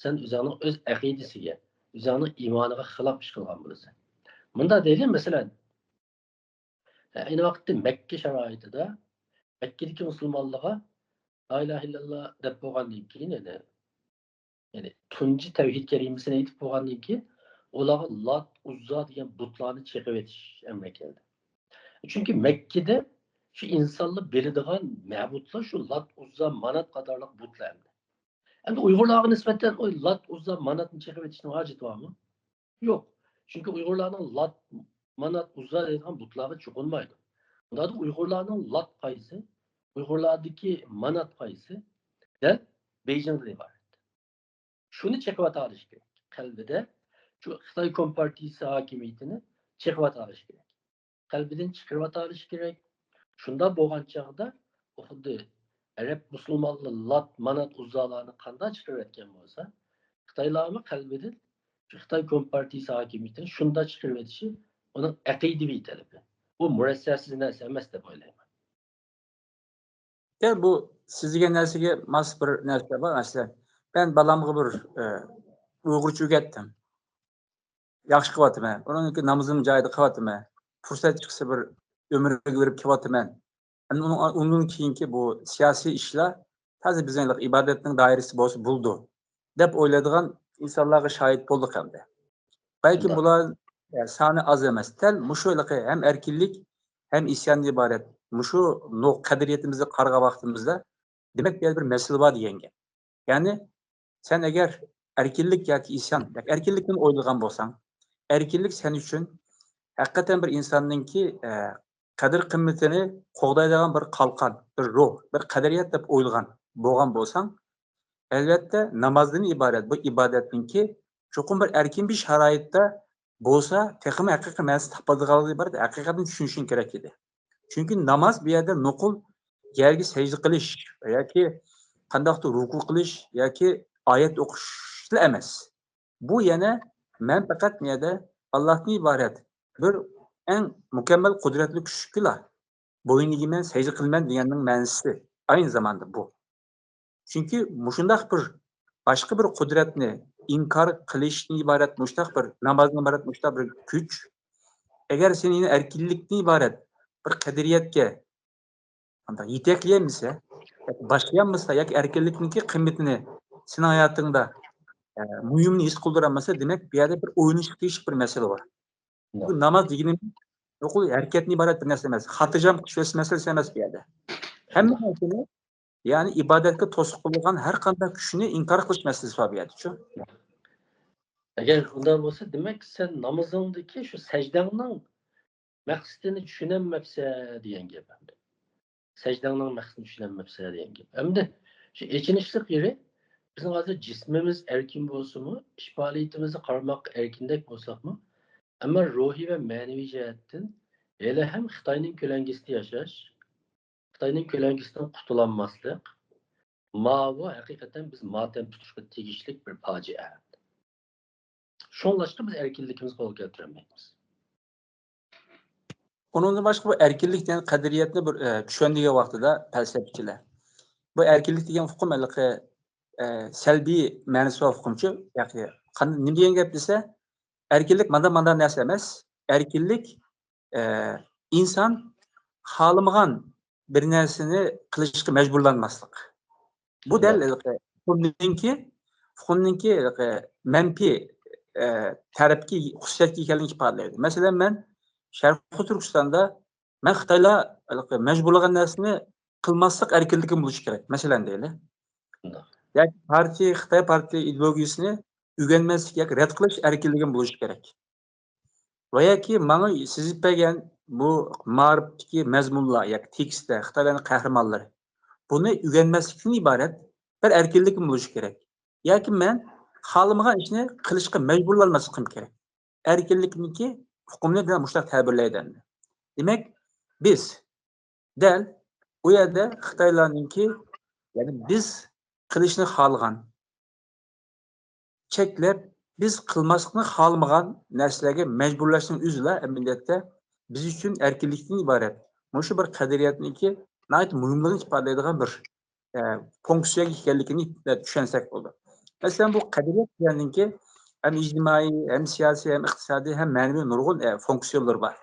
سەن ئۆزۈڭنىڭ ئۆز ئەقىدىسىگە، ئۆزۈڭنىڭ ئىمانىغا خىلاپ ئىش قىلغان بولىسەن. مۇنداق دەيلى، مەسىلەن، ئەينى ۋاقىتتا مەككە شارائىتىدا مەككىدىكى مۇسۇلمانلارغا لا ئىلاھە ئىللاللا دەپ بولغاندىن كېيىن، يەنى، يەنى تۇنجى تەۋھىد كەلىمىسىنى ئېيتىپ بولغاندىن كېيىن، ئۇلارغا لات، ئۇززا دېگەن بۇتلارنى چېقىۋېتىش ئەمرى كەلدى. چۈنكى مەككىدە شۇ ئىنسانلار بىلىدىغان مەبۇدلار شۇ لات، ئۇززا، مانات قاتارلىق بۇتلار ئەمدى. ئەمدى ئۇيغۇرلارغا نىسبەتەن ئۇ لات، ئۇززا، ماناتنى چېقىۋېتىشنىڭ ھاجىتى بارمۇ؟ يوق. چۈنكى ئۇيغۇرلارنىڭ لات، مانات، ئۇززا دەيدىغان بۇتلارغا چوقۇنمايدۇ. ئۇنداقتا ئۇيغۇرلارنىڭ لات پايىسى، ئۇيغۇرلاردىكى مانات پايىسى دەل بېيجىڭدىن ئىبارەت. شۇنى چېقىۋاتالىشى كېرەك. قەلبىدە شۇ خىتاي كومپارتىيىسى ھاكىمىيىتىنى چېقىۋاتالىشى كېرەك. قەلبىدىن چىقىرىۋاتالىشى كېرەك. شۇنداق بولغان چاغدا خۇددى ئەرەب مۇسۇلمانلار لات، مانات، ئۇززالارنى قانداق چىقىرىۋەتكەن بولسا، خىتايلارمۇ قەلبىدىن شۇ خىتاي كومپارتىيىسى ھاكىمىيىتىنى شۇنداق چىقىرىۋېتىشى ئۇنىڭ ئەقىدىۋى تەلىپى. بۇ مۇرەسسەسىز نەرسە ئەمەس دەپ ئويلايمەن. يا بۇ سىز دېگەن نەرسىگە ماس بىر نەرسە بار. مەسىلەن، مەن بالامغا بىر ئە، ئۇيغۇرچە ئۆگەتتىم. ياخشى قىلىۋاتىمەن. ئۇنىڭكى نامىزىنى جايىدا قىلىۋاتىمەن. پۇرسەت چىقسا بىر ئۆمرىگە بېرىپ كېلىۋاتىمەن. ئەمدى ئۇنىڭ ئۇنىڭ كېيىنكى بۇ سىياسىي ئىشلار ھازىر بىزنىڭ ئىبادەتنىڭ دائىرىسى بولسا بولىدۇ دەپ ئويلايدىغان ئىنسانلارغا شاھىت بولدۇق ئەمدى. بەلكىم بۇلار سانى ئاز ئەمەس. دەل مۇشۇ ھېلىقى ھەم ئەركىنلىك ھەم ئىسياندىن ئىبارەت مۇشۇ نۇ- قەدرىيىتىمىزگە قارىغان ۋاقتىمىزدا، دېمەك، بۇ يەردە بىر مەسىلە بار دېگەن گەپ. يەنى سەن ئەگەر ئەركىنلىك ياكى ئىسيان، ياكى ئەركىنلىكنى ئويلىغان بولساڭ، ئەركىنلىك سەن ئۈچۈن ھەقىقەتەن بىر ئىنساننىڭكى ئە، قەدىر قىممىتىنى قوغدايدىغان بىر قالقان، بىر روھ، بىر قەدرىيەت دەپ ئويلىغان بولغان بولساڭ، ئەلۋەتتە نامازدىن ئىبارەت بۇ ئىبادەتنىڭكى چوقۇم بىر ئەركىن بىر شارائىتتا بولسا، تېخىمۇ ھەقىقىي مەنىسىنى تاپىدىغانلىقى ئىبارەت ھەقىقەتنى چۈشىنىشىڭ كېرەك ئىدى. چۈنكى ناماز بۇ يەردە نوقۇل يەرگە سەجدە قىلىش ياكى قانداقتۇر رۇكۇ قىلىش ياكى ئايەت ئوقۇشلا ئەمەس. بۇ يەنە مەن پەقەت بۇ يەردە ئاللاھتىن ئىبارەت بىر ئەڭ مۇكەممەل قۇدرەتلىك كۈچكىلا بويۇن ئېگىمەن، سەجدە قىلىمەن دېگەننىڭ مەنىسى ئاينى زاماندا بۇ. چۈنكى مۇشۇنداق بىر باشقا بىر قۇدرەتنى ئىنكار قىلىشتىن ئىبارەت مۇشۇنداق بىر نامازدىن ئىبارەت مۇشۇنداق بىر كۈچ، ئەگەر سېنى يەنە ئەركىنلىكتىن ئىبارەت بىر قەدرىيەتكە قانداق يېتەكلىيەلمىسە، ياكى باشلىيالمىسا، ياكى ئەركىنلىكنىڭكى قىممىتىنى سېنىڭ ھاياتىڭدا ئە، مۇھىمنى ھېس قىلدۇرالمىسا، دېمەك، بۇ يەردە بىر ئويلىنىشقا تېگىشلىك بىر مەسىلە بار. بۇ ناماز دېگىنىمىز نوقۇل ھەرىكەتتىن ئىبارەت بىر نەرسە ئەمەس. خاتىرجەم قىلىش مەسىلىسى ئەمەس بۇ يەردە. ھەممە نەرسىنى، يەنى ئىبادەتكە توسۇق بولغان ھەر قانداق كۈچنى ئىنكار قىلىش مەسىلىسى بار بۇ يەردە، شۇ. ئەگەر ئۇنداق بولسا، دېمەك، سەن نامىزىڭدىكى شۇ سەجدەڭنىڭ مەقسىتىنى چۈشىنەلمەپسەن دېگەن گەپ ئەمدى. سەجدەڭنىڭ مەقسىتىنى چۈشىنەلمەپسەن دېگەن گەپ. ئەمدى شۇ ئېچىنىشلىق يېرى، بىزنىڭ ھازىر جىسمىمىز ئەركىن بولسىمۇ، ئىش پائالىيىتىمىزنى قارىماققا ئەركىندەك بولساقمۇ، ئەمما روھىي ۋە مەنىۋى جەھەتتىن ھېلىھەم خىتاينىڭ كۆلەڭگىسىدە ياشاش، خىتاينىڭ كۆلەڭگىسىدىن قۇتۇلالماسلىق، ماۋۇ ھەقىقەتەن بىز ماتەم تۇتۇشقا تېگىشلىك بىر پاجىئە. شۇڭلاشقا بىز ئەركىنلىكىمىزنى قولغا كەلتۈرەلمەيمىز. ئۇنىڭدىن باشقا بۇ ئەركىنلىك دېگەن قەدرىيەتنى بىر ئە، چۈشەندۈرگەن ۋاقتىدا پەلسەپىچىلەر، بۇ ئەركىنلىك دېگەن ئۇقۇم ھېلىقى ئە، سەلبىي مەنىسى بار ئۇقۇمچۇ. ياقى قانداق، نېمە دېگەن گەپ دېسە، ئەركىنلىك مانداق مانداق نەرسە ئەمەس. ئەركىنلىك ئە، ئىنسان خالىمىغان بىر نەرسىنى قىلىشقا مەجبۇرلانماسلىق. بۇ دەل ھېلىقى ئۇقۇمنىڭكى، ئۇقۇمنىڭكى ھېلىقى مەنپىي ئە، تەرەپكە، خۇسۇسىيەتكە ئىگىلىكىنى ئىپادىلەيدۇ. مەسىلەن، مەن شەرقىي تۈركىستاندا، مەن خىتايلار ھېلىقى مەجبۇرلىغان نەرسىنى قىلماسلىق ئەركىنلىكىم بولۇشى كېرەك، مەسىلەن دەيلى. ياكى پارتىيە، خىتاي پارتىيە ئىدېئولوگىيىسىنى ئۆگەنمەسلىك ياكى رەت قىلىش ئەركىنلىكىم بولۇشى كېرەك. ۋە ياكى ماڭا سىزىپ بەرگەن بۇ مائارىپتىكى مەزمۇنلار ياكى تېكىستلەر، خىتايلارنىڭ قەھرىمانلىرى، بۇنى ئۆگەنمەسلىكتىن ئىبارەت بىر ئەركىنلىكىم بولۇشى كېرەك. ياكى مەن خالىمىغان ئىشنى قىلىشقا مەجبۇرلانماسلىقىم كېرەك. ئەركىنلىكنىڭكى ئۇقۇمىنى دېمەك مۇشۇنداق تەبىرلەيدۇ ئەمدى. دېمەك، بىز دەل ئۇ يەردە خىتايلارنىڭكى، يەنى بىز قىلىشنى خالىغان، چەكلەپ، بىز قىلماسلىقنى خالىمىغان نەرسىلەرگە مەجبۇرلاشنىڭ ئۆزىلا ئەمەلىيەتتە بىز ئۈچۈن ئەركىنلىكتىن ئىبارەت مۇشۇ بىر قەدرىيەتنىڭكى ناھايىتى مۇھىملىقىنى ئىپادىلەيدىغان بىر ئە، فۇنكسىيەگە ئىكەنلىكىنى چۈشەنسەك بولىدۇ. مەسىلەن، بۇ قەدرىيەت دېگەننىڭكى ھەم ئىجتىمائىي، ھەم سىياسىي، ھەم ئىقتىسادىي، ھەم مەنىۋى نۇرغۇن ئە، فۇنكسىيەلىرى بار.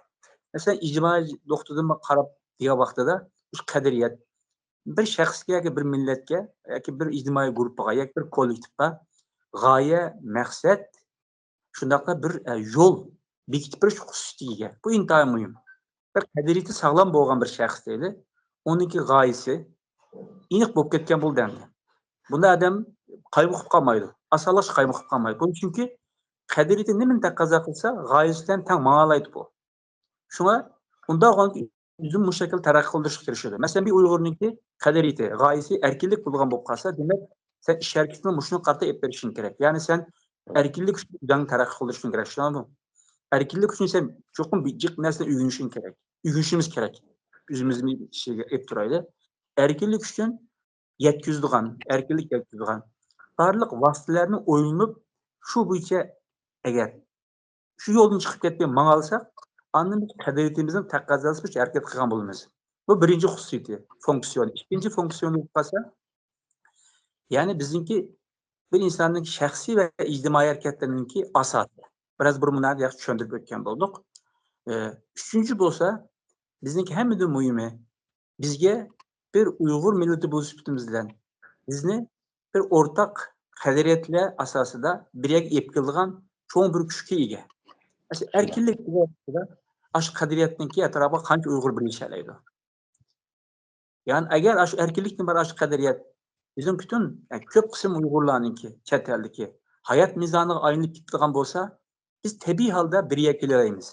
مەسىلەن، ئىجتىمائىي نۇقتىدىن قاراپ دېگەن ۋاقتىدا، مۇشۇ قەدرىيەت بىر شەخسكە ياكى بىر مىللەتكە ياكى بىر ئىجتىمائىي گۇرۇپپىغا ياكى بىر كوللېكتىپقا غايە، مەقسەت، شۇنداقلا بىر ئە، يول بېكىتىپ بېرىش خۇسۇسىيىتىگە ئىگە. بۇ ئىنتايىن مۇھىم. بىر قەدرىيىتى ساغلام بولغان بىر شەخس دەيلى، ئۇنىڭكى غايىسى ئېنىق بولۇپ كەتكەن بولدى ئەمدى. بۇنداق ئادەم قايمۇقۇپ قالمايدۇ. ئاسانلىقچە قايمۇقۇپ قالمايدۇ. بۇ چۈنكى قەدرىيىتى نېمىنى تەقەززا قىلسا، غايىسى بىلەن تەڭ ماڭالايدۇ بۇ. شۇڭا ئۇنداق بولغانكى ئۆزىنى مۇشۇ شەكىلدە تەرەققىي قىلدۇرۇشقا تىرىشىدۇ. مەسىلەن، بىر ئۇيغۇرنىڭكى قەدرىيىتى، غايىسى ئەركىنلىك بولغان بولۇپ قالسا، دېمەك، سەن ئىش ھەرىكىتىڭنى مۇشۇنىڭغا قارىتا ئېلىپ بېرىشىڭ كېرەك. يەنى سەن ئەركىنلىك ئۈچۈن ئۆزۈڭنى تەرەققىي قىلدۇرۇشۇڭ كېرەك، چۈشەندىڭمۇ؟ ئەركىنلىك ئۈچۈن سەن چوقۇم بىر جىق نەرسىنى ئۆگىنىشىڭ كېرەك. ئۆگىنىشىمىز كېرەك. ئۆزىمىزنى شەيگە ئېلىپ تۇرايلى. ئەركىنلىك ئۈچۈن يەتكۈزىدىغان، ئەركىنلىك يەتكۈزىدىغان بارلىق ۋاسىتىلەرنى ئويلىنىپ، شۇ بويىچە ئەگەر شۇ يولدىن چىقىپ كەتمەي ماڭالىساق، ئاندىن بىز قەدرىيىتىمىزنىڭ تەقەززاسى بويىچە ھەرىكەت قىلغان بولىمىز. بۇ بىرىنچى خۇسۇسىيىتى، فۇنكسىيونى. ئىككىنچى فۇنكسىيونى بولۇپ قالسا، يەنى بىزنىڭكى بىر ئىنساننىڭ شەخسىي ۋە ئىجتىمائىي ھەرىكەتلىرىنىڭكى ئاساسى. بىراز بۇرۇن بۇنى ياخشى چۈشەندۈرۈپ ئۆتكەن بولدۇق. ئى، ئۈچىنچى بولسا، بىزنىڭكى ھەممىدىن مۇھىمى، بىزگە بىر ئۇيغۇر مىللىتى بولۇش سۈپىتىمىز بىلەن بىزنى بىر ئورتاق قەدرىيەتلەر ئاساسىدا بىر يەرگە ئېلىپ كېلىدىغان چوڭ بىر كۈچكە ئىگە. مەسىلەن، ئەركىنلىك دېگەن ئاشۇ قەدرىيەتنىڭكى ئەتراپىغا قانچە ئۇيغۇر بىرلىشەلەيدۇ؟ يەنى ئەگەر ئاشۇ ئەركىنلىكتىن بار ئاشۇ قەدرىيەت بىزنىڭ پۈتۈن، يەنى كۆپ قىسىم ئۇيغۇرلارنىڭكى چەت ئەلدىكى ھايات مىزانىغا ئايلىنىپ كېتىدىغان بولسا، بىز تەبىئىي ھالدا بىر يەرگە كېلەلەيمىز.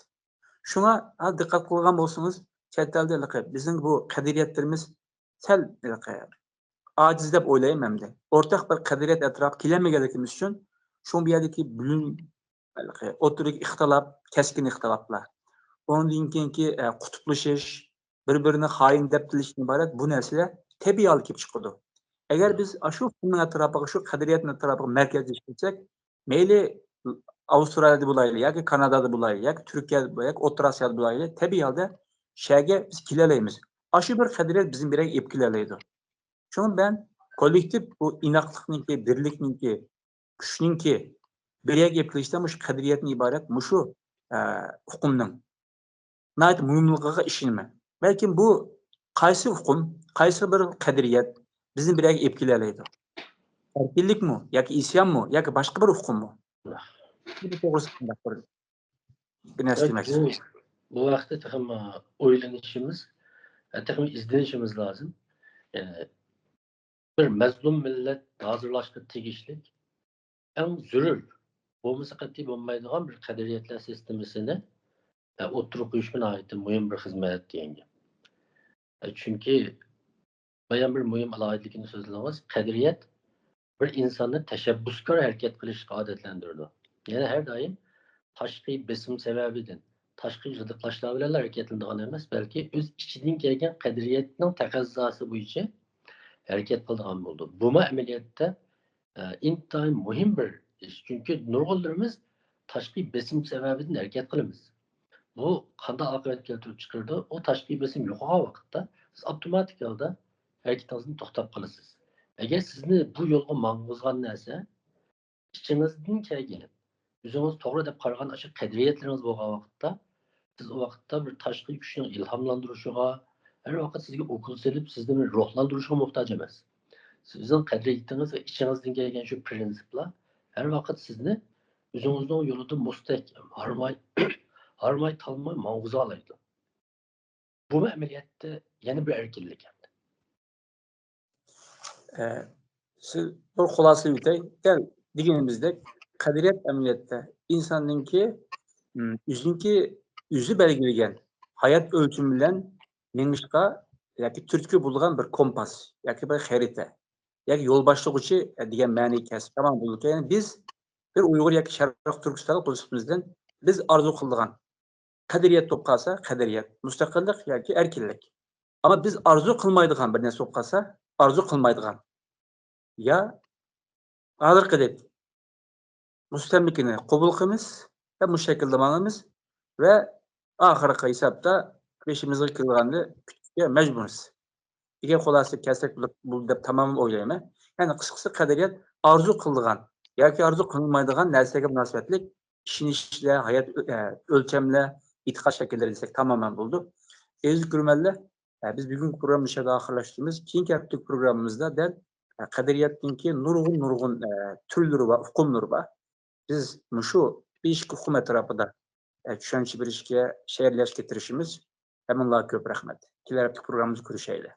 شۇڭا ھازىر دىققەت قىلغان بولسىڭىز، چەت ئەلدە ھېلىقى بىزنىڭ بۇ قەدرىيەتلىرىمىز سەل ھېلىقى ئاجىز دەپ ئويلايمەن ئەمدى. ئورتاق بىر قەدرىيەت ئەتراپىغا كېلەلمىگەنلىكىمىز ئۈچۈن شۇ بۇ يەردىكى بۆلۈن-، ھېلىقى ئوتتۇرىدىكى ئىختىلاپ، كەسكىن ئىختىلاپلار. ئۇنىڭدىن كېيىنكى، ئە، قۇتۇپلىشىش، بىر-بىرىنى خائىن دەپ تىللىشتىن ئىبارەت بۇ نەرسىلەر تەبىئىي ھالدا كېلىپ چىقىدۇ. ئەگەر بىز ئاشۇ ئۇقۇمنىڭ ئەتراپىغا، شۇ قەدرىيەتنىڭ ئەتراپىغا مەركەزلىشىپ كەتسەك، مەيلى ئاۋسترالىيەدە بولايلى، ياكى كانادادا بولايلى، ياكى تۈركىيەدە بولايلى، ياكى ئوتتۇرا ئاسىيادا بولايلى، تەبىئىي ھالدا شۇ يەرگە بىز كېلەلەيمىز. ئاشۇ بىر قەدرىيەت بىزنى بىر يەرگە ئېلىپ كېلەلەيدۇ. شۇڭا مەن كوللېكتىپ بۇ ئىناقلىقنىڭكى، بىرلىكنىڭكى، كۈچنىڭكى بىر يەرگە ئېلىپ كېلىشتە مۇشۇ قەدرىيەتتىن ئىبارەت مۇشۇ، ئە، ئۇقۇمنىڭ ناھايىتى مۇھىملىقىغا ئىشىنىمەن. بەلكىم بۇ قايسى ئۇقۇم، قايسى بىر قەدرىيەت بىزنى بىر يەرگە ئېلىپ كېلەلەيدۇ؟ ئەركىنلىكمۇ ياكى ئىسيانمۇ ياكى باشقا بىر ئۇقۇممۇ؟ بۇ توغرىسىدا قانداق بىر، بىر نەرسە دېمەكچى؟ بۇ، بۇ ھەقتە تېخىمۇ ئويلىنىشىمىز، تېخىمۇ ئىزدىنىشىمىز لازىم. يەنى بىر مەزلۇم مىللەت ھازىرلاشقا تېگىشلىك ئەڭ زۆرۈر، بولمىسا قەتئىي بولمايدىغان بىر قەدرىيەتلەر سىستېمىسىنى، ئە، ئوتتۇرىغا قويۇش ناھايىتى مۇھىم بىر خىزمەت دېگەن گەپ. ئە، چۈنكى بايام بىر مۇھىم ئالاھىدىلىكىنى سۆزلىدىڭىز. قەدرىيەت بىر ئىنساننى تەشەببۇسكار ھەرىكەت قىلىشقا ئادەتلەندۈرىدۇ. يەنى ھەر دائىم تاشقى بېسىم سەۋەبىدىن، تاشقى غىدىقلاشلار بىلەن ھەرىكەتلىنىدىغان ئەمەس، بەلكى ئۆز ئىچىدىن كەلگەن قەدرىيەتنىڭ تەقەززاسى بويىچە ھەرىكەت قىلىدىغان بولىدۇ. بۇمۇ ئەمەلىيەتتە، ئە، ئىنتايىن مۇھىم بىر ئىش. چۈنكى نۇرغۇنلىرىمىز تاشقى بېسىم سەۋەبىدىن ھەرىكەت قىلىمىز. بۇ قانداق ئاقىۋەت كەلتۈرۈپ چىقىرىدۇ؟ ئۇ تاشقى بېسىم يوقىغان ۋاقىتتا سىز ئاپتوماتىك ھالدا ھەرىكىتىڭىزدىن توختاپ قالىسىز. ئەگەر سىزنى بۇ يولغا ماڭغۇزغان نەرسە ئىچىڭىزدىن كەلگىنى، ئۆزىڭىز توغرا دەپ قارىغان ئاشۇ قەدرىيەتلىرىڭىز بولغان ۋاقىتتا، سىز ئۇ ۋاقىتتا بىر تاشقى كۈچنىڭ ئىلھاملاندۇرۇشىغا، ھەر ۋاقىت سىزگە ئوكۇل سېلىپ، سىزنى بىر روھلاندۇرۇشىغا موھتاج ئەمەس. سىزنىڭ قەدرىيىتىڭىز ۋە ئىچىڭىزدىن كەلگەن شۇ پىرىنسىپلار ھەر ۋاقىت سىزنى ئۆزىڭىزنىڭ يولىدا مۇستەھكەم، ھارماي، ھارماي تالماي ماڭغۇزالايدۇ. بۇمۇ ئەمەلىيەتتە يەنە بىر ئەركىنلىك ئەمدى. ئە، سىز بىر خۇلاسىلىۋېتەي. دەل دېگىنىمىزدەك، قەدرىيەت ئەمەلىيەتتە ئىنساننىڭكى، م، ئۆزىنىڭكى، ئۆزى بەلگىلىگەن ھايات ئۆلچىمى بىلەن مېڭىشقا ياكى تۈرتكە بولىدىغان بىر كومپاس ياكى بىر خەرىتە ياكى يول باشلىغۇچى دېگەن مەنىگە كەلسە تامام بولىدىكەن. يەنى بىز بىر ئۇيغۇر ياكى شەرقىي تۈركىستانلىق بولۇشىمىزدىن بىز ئارزۇ قىلىدىغان قەدرىيەت بولۇپ قالسا، قەدرىيەت، مۇستەقىللىق ياكى ئەركىنلىك. ئەمما بىز ئارزۇ قىلمايدىغان بىر نەرسە بولۇپ قالسا، ئارزۇ قىلمايدىغان يا ھازىرقىدەك مۇستەملىكىنى قوبۇل قىلىمىز ۋە مۇشۇ شەكىلدە ماڭىمىز ۋە ئاخىرقى ھېسابتا بېشىمىزغا كېلىدىغاننى كۈتۈشكە مەجبۇرمىز. دېگەن خۇلاسىگە كەلسەك بولىدۇ دەپ تامام ئويلايمەن. يەنى قىسقىسى، قەدرىيەت ئارزۇ قىلىدىغان ياكى ئارزۇ قىلمايدىغان نەرسىلەرگە مۇناسىۋەتلىك ئىشىنىشلەر، ھايات ئۆ-، ئە، ئۆلچەملەر، ئېتىقاد شەكىللىرى دېسەك تامامەن بولىدۇ. ئەزىز كۆرۈرمەنلەر، ئە، بىز بۈگۈنكى پروگراممىنى مۇشۇ يەردە ئاخىرلاشتۇرىمىز. كېيىنكى ھەپتىلىك پروگراممىمىزدا دەل، ئە، قەدرىيەتنىڭكى نۇرغۇن، نۇرغۇن، ئە، تۈرلىرى بار، ئۇقۇملىرى بار. بىز مۇشۇ بەش ئۇقۇم ئەتراپىدا، ئە، چۈشەنچە بېرىشكە، شەيئىلەشكە تىرىشىمىز. ھەممىڭلارغا كۆپ رەھمەت. كېلەر ھەپتىلىك پروگراممىمىزدا كۆرۈشەيلى.